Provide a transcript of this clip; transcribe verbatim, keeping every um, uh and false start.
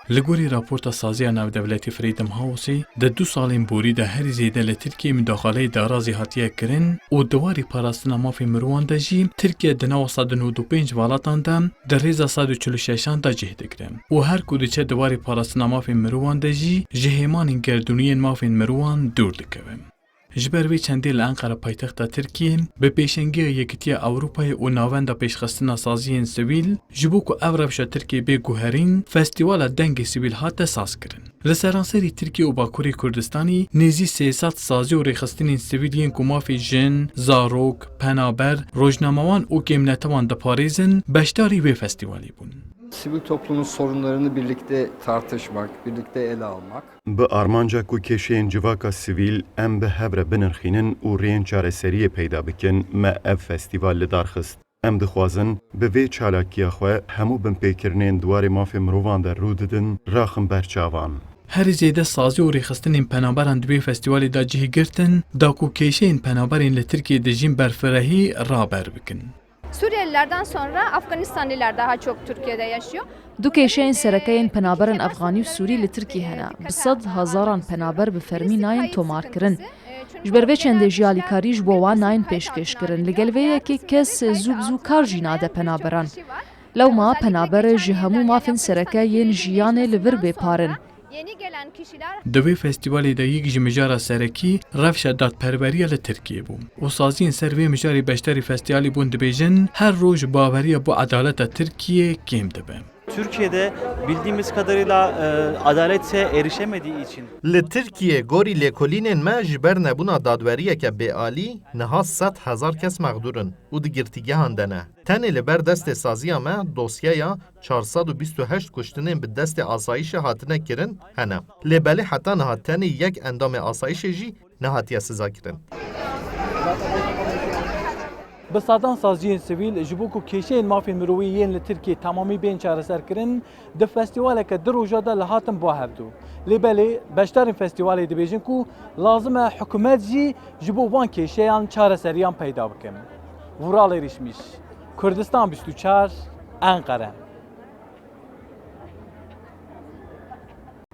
Li gorî raporta saziya navdewletî Freedom Houseê, di du salên borî de herî zêde li Tirkiyê mudaxaleyê darazî hatiye kirin û di warê parastina mafên mirovan de jî Tirkiye di nava sed û nod û pênc welatan de di rêza sed û çil û şeşan de cih digire û her ku diçe di warê parastina mafên mirovan de jî ji hêmanên gerdûniyên mafên mirovan dûr dikeve. Ji ber vê çendê li Enqere paytexta Tirkiyê bi pêşengiya Yekîtiya Ewropayê û Navenda Pêşxistina Saziyên Sivîl, ji bo ku ev rewşa Tirkiyê bê guherîn, Festîvala Dengê Sivîl hate sazkirin. Li seranserî Tirkiye û Bakurê Kurdistanî nêzî sê sed sazî û rêxistinên sivîl yên ku mafê jin, zarok, penaber, rojnamewan û kêmnetewan diparêzin, beşdarî vê festîvalê bûn. Sivil toplumun sorunlarını birlikte tartışmak, birlikte ele almak. Bi armanca ku kêşeyên civaka sivîl em bi hev re binirxînin û rêyên çareseriyê peyda bikin, me ev festîval li dar xist. Em dixwazin bi vê çalakiya xwe hemû binpêkirinên di warê mafê mirovan de rû didin, raxin ber çavan. Herî zêde sazî û rêxistinên penaberan di vê festîvalê de cih girtin, da ku kêşeyên penaberên li Tirkiyê dijîn berfirehî raber bikin. Suriyelilerden sonra Afganistanlılar daha çok Türkiye'de yaşıyor. Du kêşeyên sereke yên penaberên efxanî û sûrî li Tirkiyê hene. Bi sed hezaran penaber bi fermî nayên tomarkirin. Ji ber vê çendê jî alîkarî ji bo wan nayên pêşkêşkirin. Li gel vê yekê kes zû bi zû kar jî nade penaberan. Lewma penaber ji hemû mafên sereke yên jiyanê li vir bê parin. Di vê festîvalê de yek ji mijara serekî rewşa dadperweriya li Tirkiyê bû û saziyên ser vê mijarê beşdarî festîvalê bûn dibêjin, her roj baweriya bo edaleta Tirkiyê kêm dibe. Türkiye'de bildiğimiz kadarıyla, e, adalete erişemediği için. Li Tirkiyê gorî lêkolînên me ji ber nebûna dadweriyeke bêalî niha sed hezar kes mexdûr in û di girtîgehan de ne. Tenê li ber destê saziya me dosyeya çar sed û bîst û heşt kuştinên bi destê asayişê hatine kirin hene. Lê belê heta niha tenê yek endamê asayişê jî nehatiye sizakirin. Bi sedan saziyên sivîl ji bo ku kêşeyên mafên mirovî yên li Tirkiyê temamî bên çareserkirin, di festîvaleke du roja de li hatin bo hevdû. Lê belê beşdarên festîvalê dibêjin ku lazim e hikûmet jî ji bo van kêşeyan çareseriyan peyda bikin. Vural Erişmiş, Kurdistan bîst û çar, Enqere.